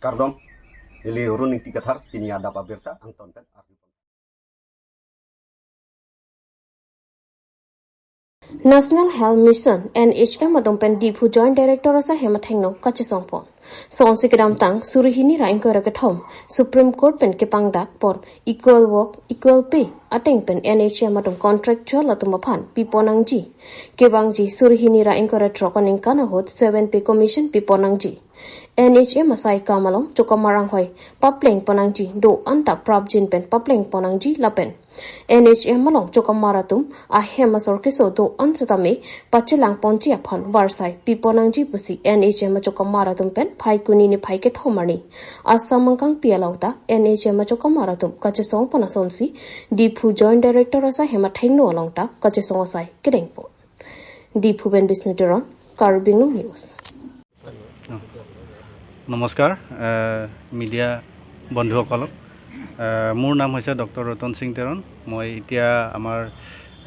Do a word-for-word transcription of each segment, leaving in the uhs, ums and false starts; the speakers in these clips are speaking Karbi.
Kardom, neli Run Ingti Kathar, pini adap abirta angton pen arju. National Health Mission, N H M atum pen Diphu Joint Director asai hem athengno kachesong pon. Sonsi kedamtang suri hini ra ingkoi ra kethom Supreme Court pen kepangdak pon equal work, equal pay ateng pen N H M atum contractual atum aphan pipon nangji. Kevangji suri hini ra ingkoi ra throk aningkan ahut seven Pay Commission pipon nangji. N H M asai akam along chokamar anghoi papleng pon nangji, do-an ta prapjin pen papleng pon nangji lapen N H M along chokamar atum ahem asor keso do-an setame pachelang ponji aphan varsai pipon nangji pusi N H M achokamar atum pen Phaikuni niphai kethom arni Assam angkangpi along ta N H M achokamar atum kachesong pon asonsi Diphu Joint Director asai hem athengno along ta kachesong asai kedeng pon. Diphu pen Bisnu Teron, Karbi Anglong News. নমস্কাৰ, এ, মিডিয়া বন্ধুসকলক। এ, মোৰ নাম হৈছে ডক্টৰ ৰতন সিং তেৰণ। মই এতিয়া আমাৰ,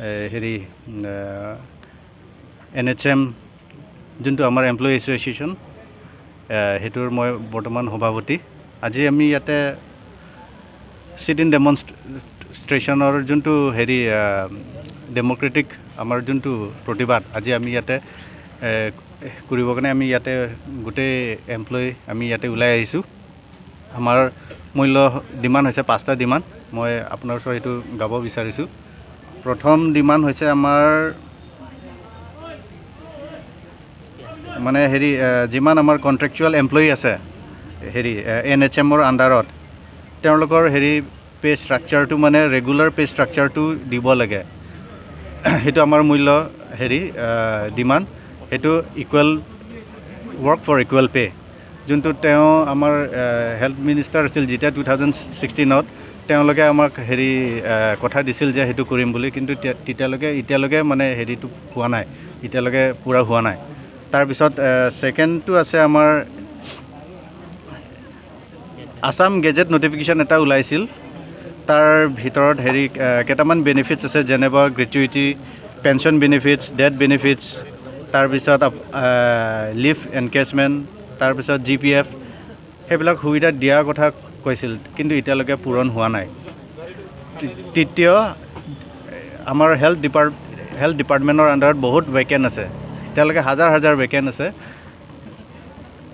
এ, হেৰি, এ, N H M, যোনটো আমাৰ এমপ্লয়ী এছ'চিয়েশ্যন, এ, সেইটোৰ মই বৰ্তমান সভাপতি। আজি আমি ইয়াতে চিট ইন ডেমনষ্ট্ৰেশ্যনৰ যোনটো হেৰি, আ, ডেমক্ৰেটিক আমাৰ যোনটো প্ৰতিবাদ, আজি আমি ইয়াতে, এ, কৰিবৰ কাৰণে আমি ইয়াতে গোটেই এমপ্লয়ী আমি ইয়াতে ওলাই আহিছোঁ। আমাৰ মূল্য ডিমাণ্ড হৈছে পাঁচটা ডিমাণ্ড। মই আপোনাৰ ওচৰত এইটো গাব বিচাৰিছোঁ। প্ৰথম ডিমাণ্ড হৈছে আমাৰ মানে হেৰি, এ, যিমান আমাৰ কণ্ট্ৰেকচুৱেল এমপ্লয়ী আছে হেৰি, এ, এন এইচ এমৰ আণ্ডাৰত, তেওঁলোকৰ হেৰি পে' ষ্ট্ৰাকচাৰটো মানে ৰেগুলাৰ পে' ষ্ট্ৰাকচাৰটো দিব লাগে। সেইটো আমাৰ মূল্য হেৰি, এ, ডিমাণ্ড। সেইটো equal work for equal pay', যোনটো তেওঁ আমাৰ, এ, হেল্থ মিনিষ্টাৰ আছিল যেতিয়া টু থাউজেণ্ড ছিক্সটিনত, তেওঁলোকে আমাক হেৰি, এ, কথা দিছিল যে সেইটো কৰিম বুলি, কিন্তু তে-, তেতিয়ালৈকে, এতিয়ালৈকে মানে হেৰিটো হোৱা নাই, এতিয়ালৈকে পূৰা হোৱা নাই। তাৰপিছত, এ, ছেকেণ্ডটো আছে আমাৰ আছাম গেজেট নটিফিকেশ্যন এটা ওলাইছিল, তাৰ ভিতৰত হেৰি, এ, কেইটামান বেনিফিটছ আছে, যেনেবা gratuity, pension benefits, death benefits, তাৰপিছত আপ-, এ, লিভ এনকেচমেণ্ট, তাৰপিছত জি পি এফ, সেইবিলাক সুবিধা দিয়াৰ কথা কৈছিল, কিন্তু এতিয়ালৈকে পূৰণ হোৱা নাই। তৃ-, তৃতীয়, আমাৰ হেল্থ ডিপাৰ্ট-, হেল্থ ডিপাৰ্টমেণ্টৰ আণ্ডাৰত বহুত ভেকেণ্ট আছে, এতিয়ালৈকে হাজাৰ হাজাৰ ভেকেণ্ট আছে।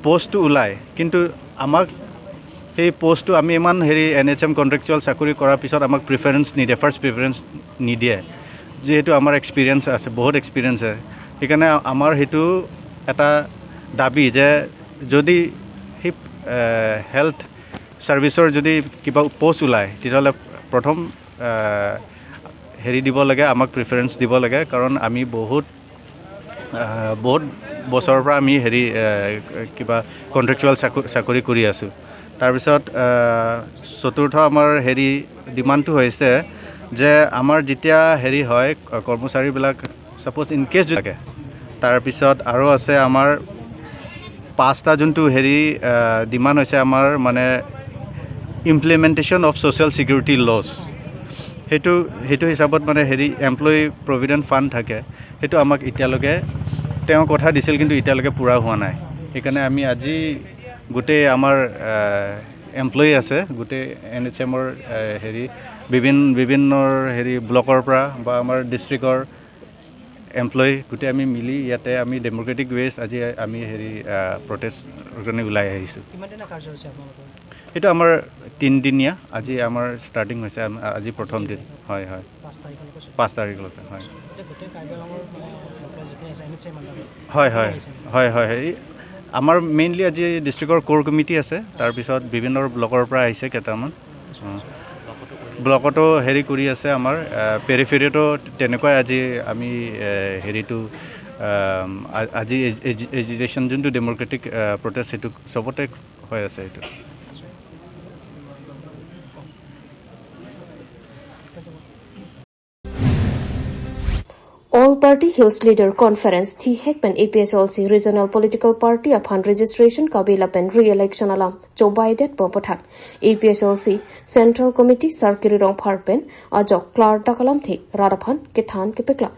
পোষ্টটো ওলায়, কিন্তু আমাক সেই পোষ্টটো, আমি ইমান হেৰি এন এইচ এম কণ্ট্ৰেকচুৱেল চাকৰি কৰাৰ পিছত আমাক প্ৰিফাৰেঞ্চ নিদিয়ে, ফাৰ্ষ্ট প্ৰিফাৰেঞ্চ নিদিয়ে, যিহেতু আমাৰ এক্সপিৰিয়েঞ্চ আছে, বহুত এক্সপিৰিয়েঞ্চ আছে। সেইকাৰণে আমাৰ সেইটো এটা দাবী যে যদি সেই, এ, হেল্থ ছাৰ্ভিচৰ যদি কিবা পোষ্ট ওলায়, তেতিয়াহ'লে প্ৰথম, এ, হেৰি দিব লাগে, আমাক প্ৰিফাৰেঞ্চ দিব লাগে, কাৰণ আমি বহুত, এ, বহুত বছৰৰ পৰা আমি হেৰি, এ, কিবা কণ্ট্ৰেকচুৱেল চাকৰি, চাকৰি কৰি আছোঁ। তাৰপিছত, এ, চতুৰ্থ আমাৰ হেৰি ডিমাণ্ডটো হৈছে যে আমাৰ যেতিয়া হেৰি হয়, কৰ্মচাৰীবিলাক ছাপ'জ ইন কেছ যদি থাকে, তাৰপিছত আৰু আছে আমাৰ পাঁচটা যোনটো হেৰি, আহ, ডিমাণ্ড হৈছে আমাৰ মানে implementation of social security laws. সেইটো, সেইটো হিচাপত মানে হেৰি এমপ্লয়ী প্ৰভিডেণ্ট ফাণ্ড থাকে, সেইটো আমাক এতিয়ালৈকে তেওঁ কথা দিছিল, কিন্তু এতিয়ালৈকে পূৰা হোৱা নাই। সেইকাৰণে আমি আজি গোটেই আমাৰ, আহ, এমপ্লয়ী আছে, গোটেই এন এইচ এমৰ, আহ, হেৰি বিভিন্ন, বিভিন্নৰ হেৰি ব্লকৰ পৰা বা আমাৰ ডিষ্ট্ৰিক্টৰ এমপ্লয়ী গোটেই আমি মিলি ইয়াতে আমি ডেমক্ৰেটিক ৱেজ আজি আমি হেৰি, আহ, প্ৰটেষ্টৰ কাৰণে ওলাই আহিছোঁ। কিমান দিনৰ কাৰ্যসূচী আপোনালোকৰ? এইটো আমাৰ তিনিদিনীয়া, আজি আমাৰ ষ্টাৰ্টিং হৈছে, আম-, আজি প্ৰথম দিন। হয়, হয়। পাঁচ তাৰিখলৈকে চলিব। পাঁচ তাৰিখলৈকে, হয়। এতিয়া গোটেই কাৰ্বি আংলঙৰ মানে এমপ্লয়ী যিখিনি আছে, এন এইচ এম আণ্ডাৰত হয়, হয়। হয়, হয়, হয়। এই আমাৰ মেইনলি আজি ডিষ্ট্ৰিক্টৰ ক'ৰ কমিটি আছে, তাৰপিছত বিভিন্ন ব্লকৰ পৰা আহিছে কেইটামান। অ। ব্লকতো হেৰি কৰি আছে আমাৰ, আহ, পেৰিফেৰিতো তেনেকুৱাই আজি আমি, এ, হেৰিটো, আহ, আ-, আজি এজি-, এজি-, এজিটেশ্যন যোনটো ডেমক্ৰেটিক, আহ, প্ৰটেষ্ট সেইটো চবতে হৈ আছে এইটো। All Party Hills Leader Conference thihek pen A P H L C Regional Political Party aphan registration kabe lapen re-election alam chobaidet pu aputhak A P H L C Central Committee Sar Kiri Rongphar pen ajok klardak alamthe rat aphan kethan kepeklang.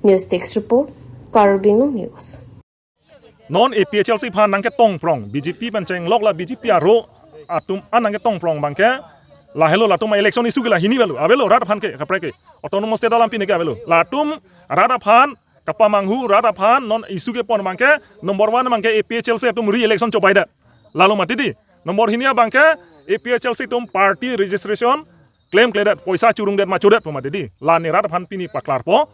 News Desk Report, Karbi Anglong News. Non A P H L C aphan nangketongprong, B J P pen chenglok la B J P aro atum an nangketongprong abangke, lahelo latum election issue ke la hini avelo, avelo rat aphan ke, kaprek ke. Autonomous state alam pini ke avelo. Latum rat aphan kapamanghu, rat aphan non issue kepon abangke, number one abangke A P H L C atum re-election chobai det. Lalo mati dei. Number hini abangke A P H L C atum party registration klemkledet, poisa churungdet ma chodet pu mati dei. La ne rat aphan pini paklarpo.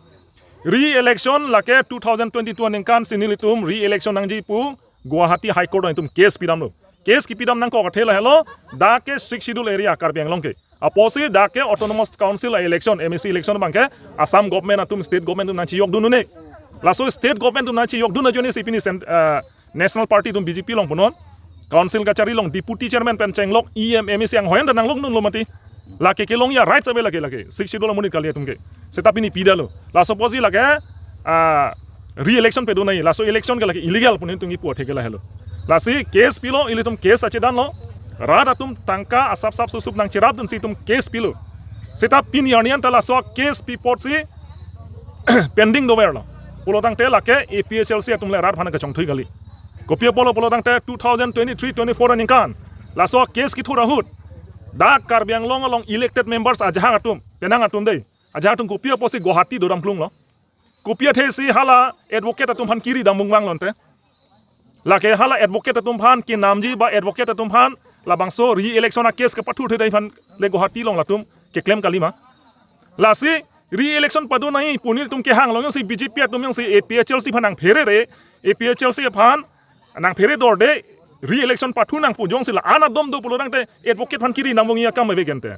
Re-election lake two thousand twenty-two aningkan si nelitum re-election nangji pu Guwahati High Court nelitum case pidamlo. Case kipidam nangkok athe lahelo, dak ke Sixth Schedule area Karbi Anglong ke. Apotsi dak ke Autonomous Council election, M A C election abangke Assam government atum, state government atum nangchiyokdun un-e. Laso state government atum nangchiyokdun ajoine si pini cent-, ah, National Party atum B J P along punon. Council kachari along deputy chairman pen chenglok E M, M A C anghoi anta nanglokdunlo mati. Lake kelongji a-rights ave lake, lake. Sixth Schedule amonit kali atum ke. Seta pini pidamlo. Laso apotsi lake, ah, re-election pado nangji. Laso election ke lake illegal pu nelitum kipu athe ke lahelo. Lasi case pilo, ilitum case achedanlo. Rat atum tangka asapsap susup nangcherapdunsi itum case pilo. Seta pini arni anta laso case pi apotsi pending doverlo. Pulotangte lake A P H L C atum le rat aphan kachongthui kali. Kopi apotlo pulotangte two thousand twenty-three twenty-four aningkan laso case kethur ahut, dak Karbi Anglong along elected members ajahak atum, penang atum dei, ajahak atum kopi apotsi Guwahati dodam klunglo. Kopi athesi hala advocate atum aphan kiri dam mung vanglonte. Lake hala advocate atum aphan kenamji ba advocate atum aphan labangso re-election a-case kepathurthe dei aphan le Guwahati along latum keklem kalima. Lasi re-election pado nangji pu nelitum kehang along jongsi B J P atum jongsi A P H L C aphan nangphere re, A P H L C aphan nangphere dorde, re-election pathu nangpo jongsi la-an adom do pulotangte advocate aphan kiri namung ya kam ave gente.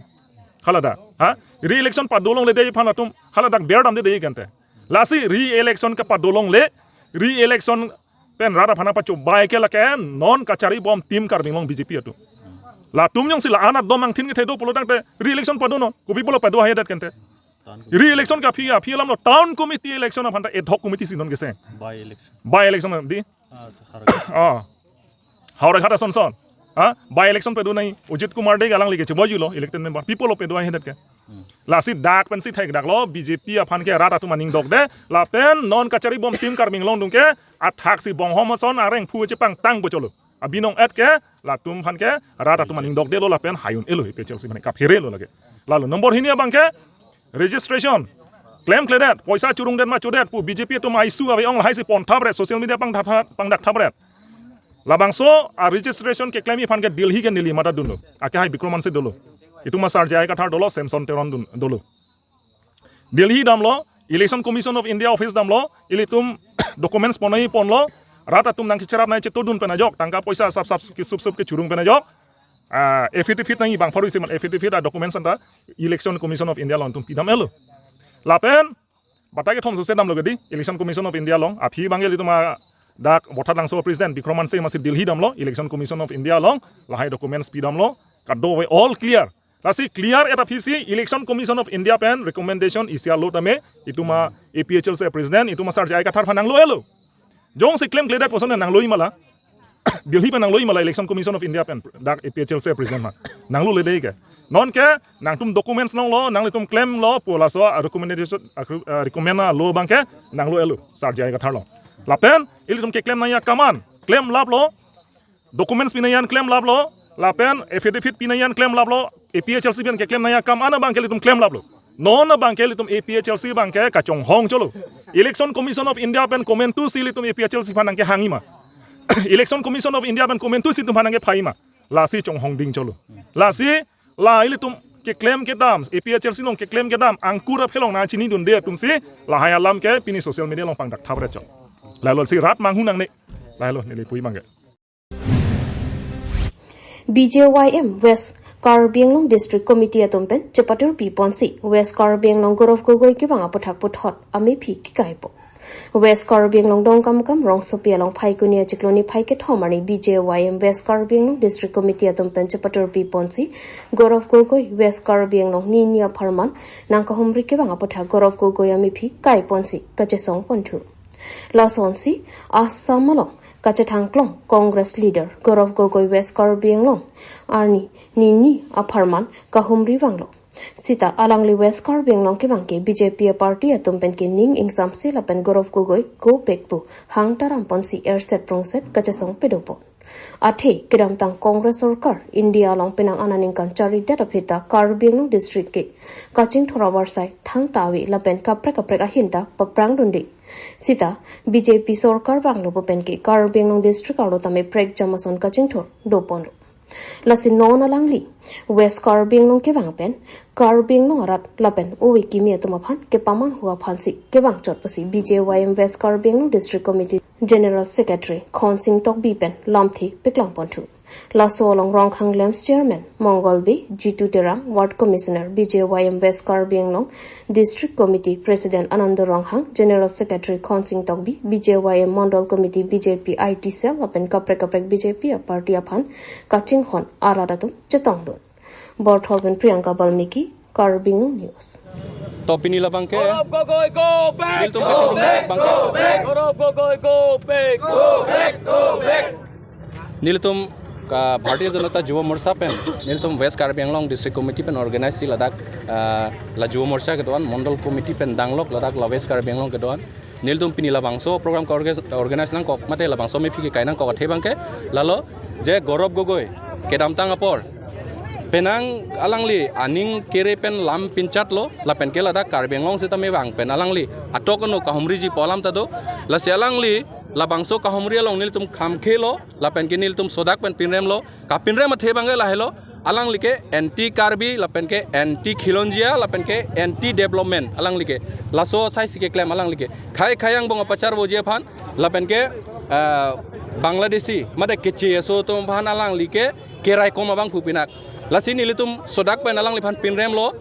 Hala dak, ha? Re-election pado longle dei aphan atum hala dak ber damde dei gente. Lasi re-election kepado longle, re-election pen rat aphan pachobai ke lake non kachari bom tim Karbi Anglong B J P atum. Latum jongsi la-an adom angthin kethe do pulotangte re-election padonon, kopi pulo pado haidet gente. Re-election ke aphi, aphi alamlo town committee election aphan ta ad hoc committee si non kese. By election. By election dei. Ah, Howraghat. Ah. Howraghat ason son. Ha? By election pado nangji. Ajit Kumar Dey galang leke chebojulo elected member. Pi pulo pado haidet ke. Lasi dak pensi thekdaklo B J P aphan ke rat atum aning dokde. Lapen non kachari bom tim Karbi Anglong atum ke athaksi bonghom ason areng phu chepangtang pochotlo. Abinong et ke latum aphan ke rat atum aning dokdelo lapen hai un-elo A P H L C aphan kapherelo lake. Lalo number hini abangke registration klemkledet, poisa churungdet ma chodet pu B J P atum a-issue ave ong lahai si pon thapret, social media pangdak thap-, pangdak thapret. Labangso a-registration keklemji aphan ke Delhi ke neli matha dunlo. Akehai Bikram Hanse dolo. Itum asar J I Kathar dolo, Samson Teron dun-, dolo. Delhi damlo, Election Commission of India office damlo, ilitum documents ponai ponlo, rat atum nangkecherap nangchetodun pen ajok, tangka poisa asapsap kesup sup kechurung pen ajok, ah, affidavit nangji bang pharu isi man affidavit a-documents anta Election Commission of India along itum pidam-etlo. Lapen batai kethom sose damlo ke dei, Election Commission of India along, aphi abangke ilitum a-, dak Vothatlangso president Bikram Hanse masi Delhi damlo, Election Commission of India along, lahai documents pidamlo, kadokave all clear. Lasi clear-et aphisi Election Commission of India pen recommendation isi alo tame itum a-APHLC president, itum asar J I Kathar aphan nanglo-etlo. Jongsi klemkledet puson nanglo-i ma la. Delhi pen nanglo-i ma la Election Commission of India pen dak APHLC president aphan. Nanglole dei ke. Non ke nangtum documents longlo, nanglitum klemlo pu laso a-recommendation, a-, a-, recommend alo abangke nanglo-etlo sar J I Kathar along. Lapen ilitum keklem nangji akam an klemlaplo. Documents pinangji an klemlaplo, lapen affidavit pinangji an klemlaplo, APHLC pen keklem nangji akam an abangke ilitum klemlaplo. Non abangke ilitum APHLC abangke kachonghong cholo. Election Commission of India pen komantusi ilitum APHLC aphan nangkehangji ma. Election Commission of India pen komantusi itum aphan nangkephai ma. Lasi chonghong ding cholo. Lasi la ilitum keklem kedam, APHLC along keklem kedam, angkur aphelong nangchinidunde atumsi, lahai alam ke pini social media along pangdak thapre chok. Lalo si rat manghu nangne. Lalo neli pu-i abangke. BJYM West Karbi Anglong District Committee atum pen chepatur piponsi West Karbi Anglong Gaurav Gogoi kevang aputhak puthot amephi kekaipo. West Karbi Anglong Dongkamukam rongsopi along Phaikuni achiklo niphai kethom arni BJYM West Karbi Anglong District Committee atum pen chepatur piponsi Gaurav Gogoi West Karbi Anglong nini apharman nangkahumri kevang aputhak Gaurav Gogoi amephi kaiponsi kachesong ponthu. Lasonsi Assam along kachethangklong Congress leader Gaurav Gogoi West Karbi Anglong arni nini apharman kahumri vanglo. Sita alangli West Karbi Anglong kevang ke B J P aparty atum pen ke ning ingsamse lapen Gaurav Gogoi go back pu hang taram ponsi erset prongset kachesong pedopon. Athe kedamtang Congress sorkar India along penang anat ningkan charidet aphi ta Karbi Anglong district ke kachingthur avarsai thangta ave lapen kaprek kaprek ahin ta paprangdunde. Sita B J P sorkar vanglo pu pen ke Karbi Anglong district arlo tame prekjam ason kachingthur doponlo. Lasi non alangli West Karbi Anglong kevang pen Karbi Anglong arat lapen ove kimi atum aphan kepamanhu aphansi kevang chot pusi B J Y M West Karbi Anglong District Committee General Secretary Khonsing Tokbi pen lamthe paklang ponthu. Laso along Ronghang LAMPS Chairman Mongol Bey, Jitu Terang, Ward Commissioner B J Y M West Karbi Anglong, District Committee President Ananda Ronghang, General Secretary Khonsing Tokbi, B J Y M Mondol Committee B J P I T Cell lapen kaprek kaprek B J P aparty aphan kachinghon arat atum chetongdun. Borthol pen Priyanka Balmiki, Karbi Anglong News. To pini labang ke Gaurav Gogoi, go back! Nelitum kachingrum labang ke. Go back! Gaurav Gogoi, go back! Go back! Go back! Nelitum ka Bharatiya Janata Yuva Morcha pen, nelitum West Karbi Anglong District Committee pen organize si ladak, ah, la Yuva Morcha kedo-an, Mondol Committee pen danglok ladak la West Karbi Anglong kedo-an. Nelitum pini labangso program ke orga-, organize nangkok, mate labangso mephi kekai nangkok athe abang ke, lalo je Gaurav Gogoi kedamtang apor penang alangli aning kere pen lam pinchatlo, lapen ke ladak Karbi Anglong sitame vang pen alangli atok ano kahumriji pu alam ta do. Lasi alangli labangso kahumri along nelitum khamkhelo, lapen ke nelitum sodak pen pinremlo, kapinrem athe abang ke lahelo, alangli ke anti Karbi, lapen ke anti Khilonjia, lapen ke anti development alangli ke. Laso asai si keklem alangli ke. Khei khei angbong apacharvoji aphan, lapen ke, ah, Bangladeshi, mate keche aso atum aphan alangli ke keraikom abangphu pinak. Lasi nelitum sodak pen alangliphan pinremlo,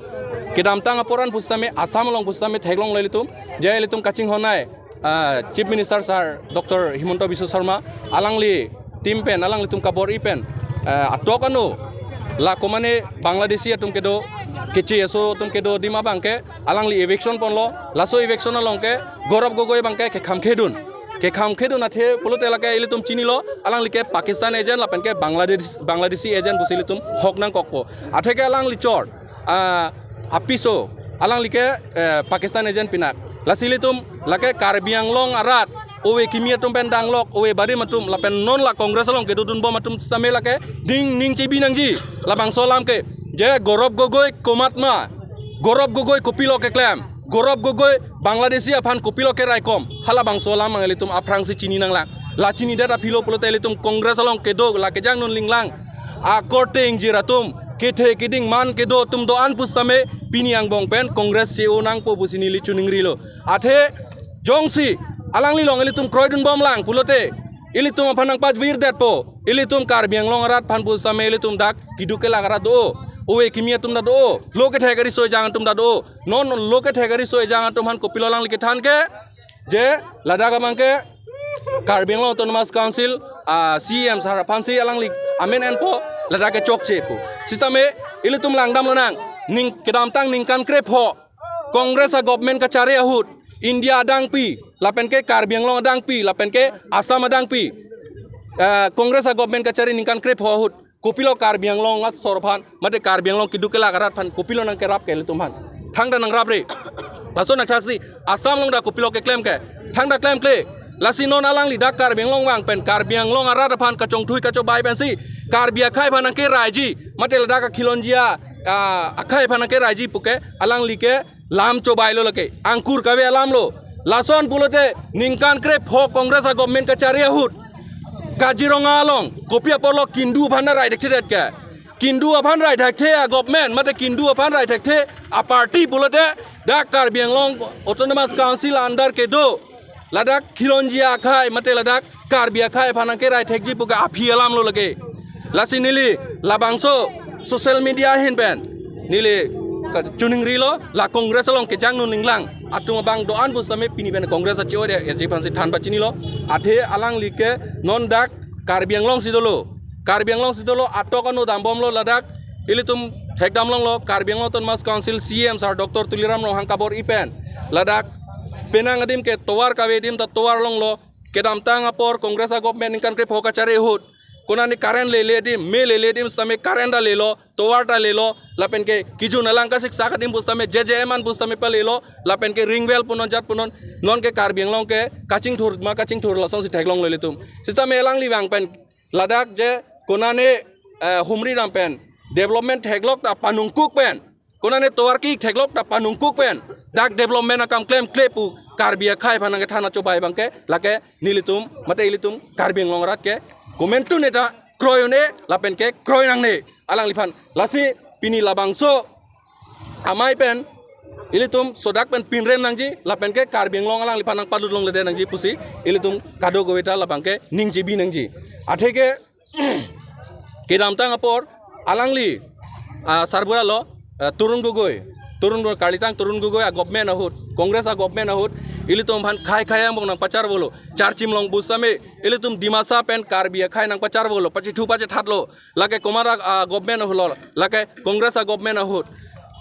kedamtang apor an pusitame Assam along pusitame theklonglo ilitum, je ilitum kachinghon ai, ah, Chief Minister Sir Doctor Himanta Biswa Sarma, alangli team pen alanglitum kabor-i pen, ah, atok ano la komane Bangladeshi atum kedo, keche aso atum kedo adim abang ke alangli eviction ponlo, laso eviction along ke Gaurav Gogoi abang ke kekhamkhedun. Kekhamkhedun athe pulote lake ilitum chinilo, alangli ke Pakistan agent lapen ke Bangladesh, Bangladeshi agent pusi ilitum hok nangkokpo. Athe ke alangli chor, ah, apiso, alangli ke, eh, Pakistan agent pinak. Lasi ilitum lake Karbi Anglong arat, ove kimi atum pen danglok, ove barim atum, lapen non la Congress along kedodunbom atum sitame lake ning, ning chebi nangji. Labangso alam ke, je Gaurav Gogoi komatma, Gaurav Gogoi kopilo keklem, Gaurav Gogoi Bangladeshi aphan kopilo keraikom, halabangso alam abang ilitum aphrangsi chini nanglang. La chinidet aphilo pulote ilitum Congress along kedo, la kejang nun linglang akorte ingjir atum, kethe keding man kedo atum do-an pusitame pini angbong pen Congress che-o nangpo pusi neli choningrilo. Athe jongsi alangli along ilitum kroidunbomlang pulote, ilitum aphan nangpajvirdetpo, ilitum Karbi Anglong arat aphan pusitame ilitum dak keduk kelak arat do, ove kimi atum ta do, lo kethek ariso ejang atum ta do. Non lo kethek ariso ejang atum aphan kopilo alangli kethan ke, je ladak abang ke Karbi Anglong Autonomous Council, ah, C E M sir aphansi alangli amen enpo, ladak ke chokchepo. Sitame ilitum langdamlonang, ning kedamtang ningkan krepho Congress a government kachari ahut, India adangpi, lapen ke Karbi Anglong adangpi, lapen ke Assam adangpi, eh, Congress a government kachari ningkan krepho ahut, kopilo Karbi Anglong asor aphan, mate Karbi Anglong keduk kelak arat aphan kopilo nangkerap ke ilitum aphan? Thangta nangrapre. Laso nangthaksi Assam along ta kopilo keklem ke? Thangta klemkle. Lasi non alangli dak Karbi Anglong vang pen Karbi Anglong arat aphan kachongthui kachobai pensi Karbi akhei aphan nangkeraiji, mate ladak akhilonjia, ah, akhei aphan nangkeraiji puke alangli ke lam chobailo lake, angkur kave alamlo. Lason pulote ningkan krepho Congress a government kachari ahut Kaziranga along kopi aporlo kindu aphan rai thekthedet ke? Kindu aphan rai thekthe a government, mate kindu aphan rai thekthe a party pulote dak Karbi Anglong Autonomous Council under kedo ladak khilonjia akhei, mate ladak Karbi akhei aphan nangkerai thekji puke aphi alamlo lake. Lasi neli labangso social media ahin pen neli ka-, choningrilo, la Congress along kejang nun linglang atum abang do-an pusitame pini pen Congress a che-o de, erji aphansi than pachinilo. Athe alangli ke non dak Karbi Anglong si dolo, Karbi Anglong si dolo, atok ano dambomlo ladak. Ilitum thekdamlonglo, Karbi Anglong Autonomous Council C E M sir Doctor Tuliram Ronghang kabor-i pen ladak penang adim ke tovar kave adim ta tovar longlo. Kedamtang apor Congress a government ningkan krepho kachari ahut Konane current lele adim, me lele adim sitame current ta lelo, tovar ta lelo, lapen ke kejun alang kasiksak adim pusitame J J M an pusitame palelo, lapen ke ring well punon jat punon, non ke Karbi Anglong ke kachingthur ma kachingthur lasonsi theklonglo ilitum. Sitame alangli vang pen ladak je konane, eh, humri dam pen development theklok ta panungkuk pen, konane tovar ki theklok ta panungkuk pen, dak development akam klemkle pu Karbi akhei aphan nangkethan achobai abangke lake nelitum mate ilitum Karbi Anglong arat ke komantu neta kroi un-e lapen ke kroi nangne alangliphan. Lasi pini labangso amei pen ilitum sodak pen pinrem nangji lapen ke Karbi Anglong alangliphan nangpalut longledet nangji pusi ilitum kadokave ta labangke ningjebi nangji. Atheke kedamtang apor alangli, ah, sarbura lo, eh, Tarun Gogoi, Tarun Gogoi, karlitang Tarun Gogoi a-government ahut, Congress a-government ahut, ilitum aphan khei khei angbong nangpacharvolo, charchim long pusitame ilitum Dimasa pen Karbi akhei nangpacharvolo, pachithu pachithatlo, lake komat a, ah, government ahut lo, lake Congress a-government ahut.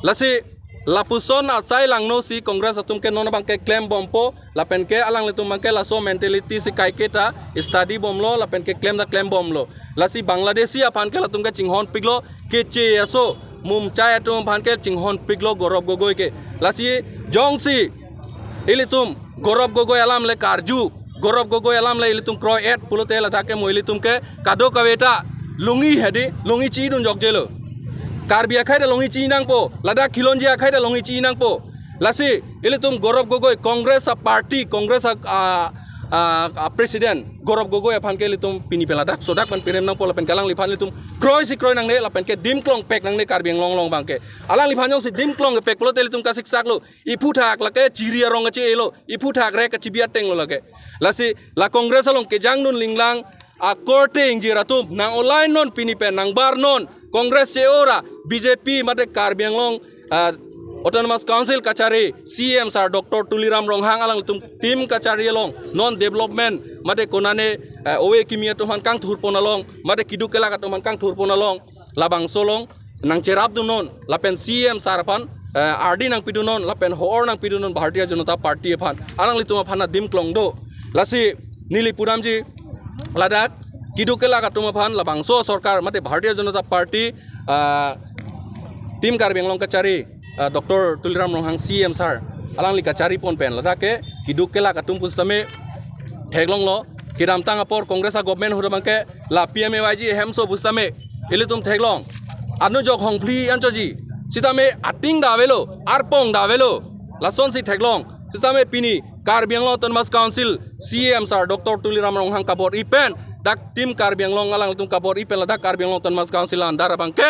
Lasi lapuson asai langno si Congress atum ke non abangke klembompo, lapen ke alanglitum abangke laso mentality si kaiketa study bomlo, lapen ke klem ta klembomlo. Lasi Bangladeshi aphan ke latum ke chinghonpiklo, keche aso, mumchai atum aphan ke chinghonpiklo Gaurav Gogoi ke. Lasi jongsi ilitum Gaurav Gogoi alam le karju, Gaurav Gogoi alam le ilitum kroi-et pulote ladak ke mo ilitum ke kadokave ta longji hedi, longji chidun jokjelo. Karbi akhei ta longji chi nangpo, ladak Khilonjia akhei ta longji chi nangpo. Lasi ilitum Gaurav Gogoi, Congress a-party, Congress a, a, a, a-president Gaurav Gogoi aphan ke ilitum pini pen ladak sodak pen pinrem nangpo lapen ke alangliphan ilitum kroisi kroi nangne lapen ke dim klongpek nangne Karbi Anglong along abangke. Alangliphan jongsi dim klongpek pulote ilitum kasiksaklo, iphuthak lake chiri arong kache-elo, iphuthak rek kachebi atenglo lake. Lasi la Congress along kejangdun linglang akorte ingjir atum nang-olai non pini pen nangbar non Congress che-ora B J P mate Karbi Anglong, ah, Autonomous Council kachari C E M sir Doctor Tuliram Ronghang alangtum team kachari along non development mate konane, eh, ove kimi atum aphan kangthurpon along mate keduk kelak atum aphan kangthurpon along labangso along nangcherapdun non lapen C E M sir aphan, eh, ardi nangpidun non lapen ho-or nangpidun non Bharatiya Janata Party aphan, alanglitum aphan adim klong do. Lasi neli pudamji ladak keduk kelak atum aphan labangso sorkar mate Bharatiya Janata Party, ah, team Karbi Anglong kachari, ah, Doctor Tuliram Ronghang C E M sir alangli kacharipon pen ladak ke keduk kelak atum pusitame theklonglo. Kedamtang apor Congress a-government ahut abangke la P M A Y G ahemso pusitame ilitum theklong, anujok hongphli anchotji, sitame ating ta avelo, arpong ta avelo, lasonsi theklong. Sitame pini Karbi Anglong Autonomous Council C E M sir Doctor Tuliram Ronghang kabor-i pen, dak team Karbi Anglong alangtum kabor-i pen ladak Karbi Anglong Autonomous Council a-under abangke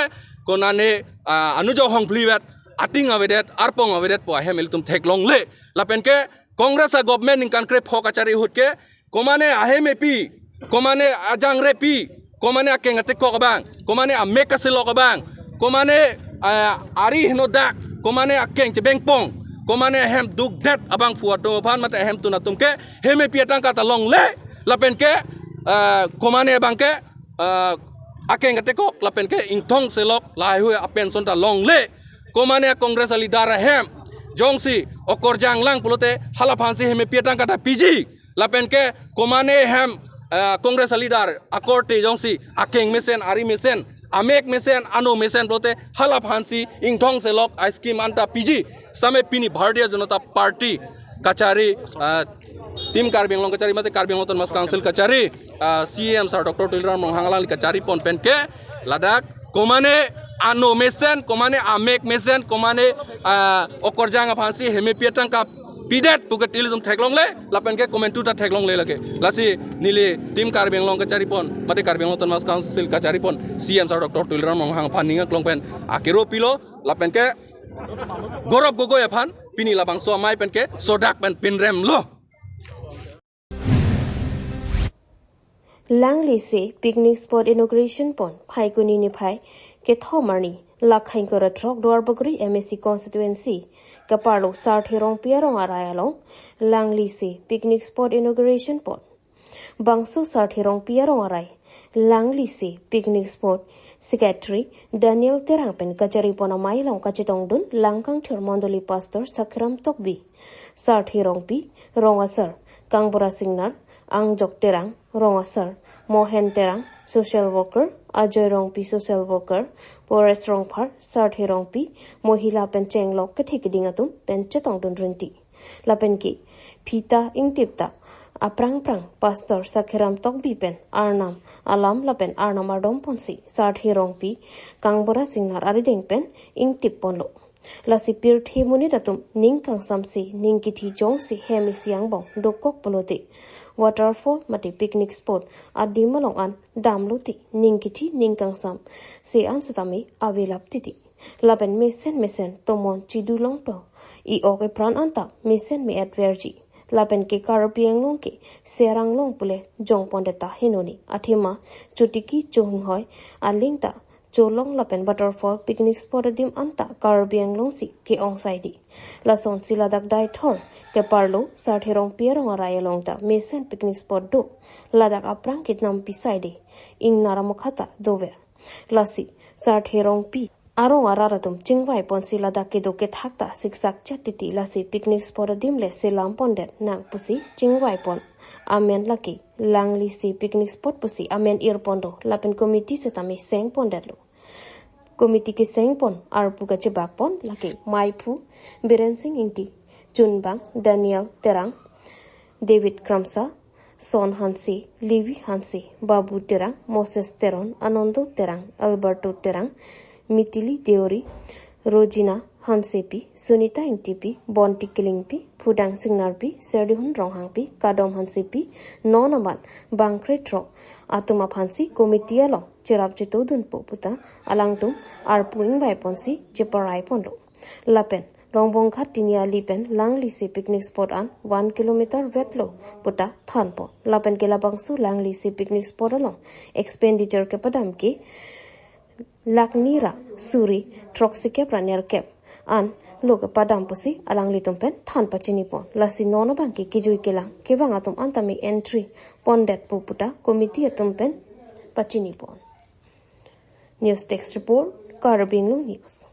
konane, ah, anujok hongphlivet, ating avedet, arpong avedet pu ahem ilitum theklongle. Lapen ke Congress a-government ningkan krepho kachari ahut ke, komane ahem epi, komane ajangre pi, komane akeng atekok abang, komane amek kaselok abang, komane, ah, ari henodak, komane akeng chebengpong, komane ahem dukdet abangphu atum aphan mate ahemtun atum ke hem epi atangka ta longle, lapen ke, ah, komane abangke, ah, akeng atekok lapen ke ingthong selok lahaihui apension ta longle. Komane a-Congress a-leader ahem jongsi okorjang lang pulote halaphansi hem epi atangka ta piji. Lapen ke komane hem, eh, Congress a-leader akorte jongsi akeng mesen, ari mesen, amek mesen, ano mesen pulote halaphansi ingthong selok a-scheme anta piji. Sitame pini Bharatiya Janata Party kachari, eh, team Karbi Anglong kachari mate Karbi Anglong Autonomous Council kachari, ah, C E M sir Doctor Tuliram Ronghang alangli kacharipon pen ke ladak komane ano mesen, komane amek mesen, komane, ah, okorjang aphansi hem epi atangka pidet pu ke ilitum theklongle, lapen ke komantu ta theklongle lake. Lasi neli team Karbi Anglong kacharipon mate Karbi Anglong Autonomous Council kacharipon C E M sir Doctor Tuliram Ronghang aphan ning aklong pen akero pilo, lapen ke Gaurav Gogoi aphan pini labangso amei pen ke sodak pen pinremlo. Langlisi picnic spot inauguration pon Phaikuni niphai kethom arni lakhai kora throk Duarbagori M A C constituency kaparlo Sarthe Rongpi arong arai along Langlisi picnic spot inauguration pon. Bangso Sarthe Rongpi arong arai Langlisi picnic spot secretary Daniel Terang pen kachari pon amei along kachetongdun Langkangthir Mondoli pastor Sakram Tokbi, Sarthe Rongpi, Rong Asar, Kangbura Singnar, Angjok Terang, Rong Asar, Mohen Terang, social worker, Ajoy Rongpi, social worker, Boris Rongphar, Sarthe Rongpi, Mohila pen chenglok kethe keding atum pen chetongdun rinti. Lapen ke phita ingtip ta aphrang phrang Pastor Sakhiram Tokbi pen Arnam alam lapen Arnam ardom ponsi Sarthe Rongpi Kangbura Singnar arideng pen ingtip ponlo. Lasi pirthe monit atum ning kangsamsi, ning kithi jongsi hem isi angbong dokok pulote waterfall mate picnic spot adim along an damlote ning kithi ning kangsam se an setame avelap titi. Lapen mesen mesen tomon chidu longpo, i-ok ipran anta mesen me-et verji. Lapen ke Karbi Anglong ke Serang long pule jongpondet ta henoni. Athema chotiki chohinghoi aling ta cholong lapen waterfall picnic spot adim anta Karbi Anglong si ke-ong saidi. Lasonsi ladak Deithor keparlo Sarthe Rongpi arong arai along ta mesen picnic spot do. Ladak aphrang ke nampi saidi. Ingnar amokha ta dover. Lasi Sarthe Rongpi arong arat atum chingvai ponsi ladak kedo kethak ta siksak chet titi, lasi picnic spot adim le selam pondet nang pusi chingvai pon. Amen lake Langlisi picnic spot pusi amen ir pondo, lapen committee setame seng pondetlo. Committee keseng pon arpu kachebak pon lake Maiphu, Biren Sing Ingti, Chunbang, Daniel Terang, David Kramsa, Son Hanse, Levi Hanse, Babu Terang, Moses Teron, Anando Terang, Alberto Terang, Mitili Deori, Rojina Hansepi, Sunita Ingtipi, Bonti Kilingpi, Phudang Singnarpi, Serdihun Ronghangpi, Kadom Hansepi, non amat bangkre throk atum aphansi committee along cherap chetodunpo puta alangtum arpu ingvai ponsi cheparai ponlo. Lapen Longbongkhat Tiniali pen Langlisi picnic spot an one kilometer vetlo puta thanpo. Lapen ke labangso Langlisi picnic spot along expenditure kepadam ke lakh ni ra suri throksikep ra nerkep an lo kepadam pusi alanglitum pen than pachini pon. Lasi non abang ke kejui kelang kevang atum anta me entry pondetpo puta committee atum pen pachini pon. News Desk Report, Karbi Anglong News.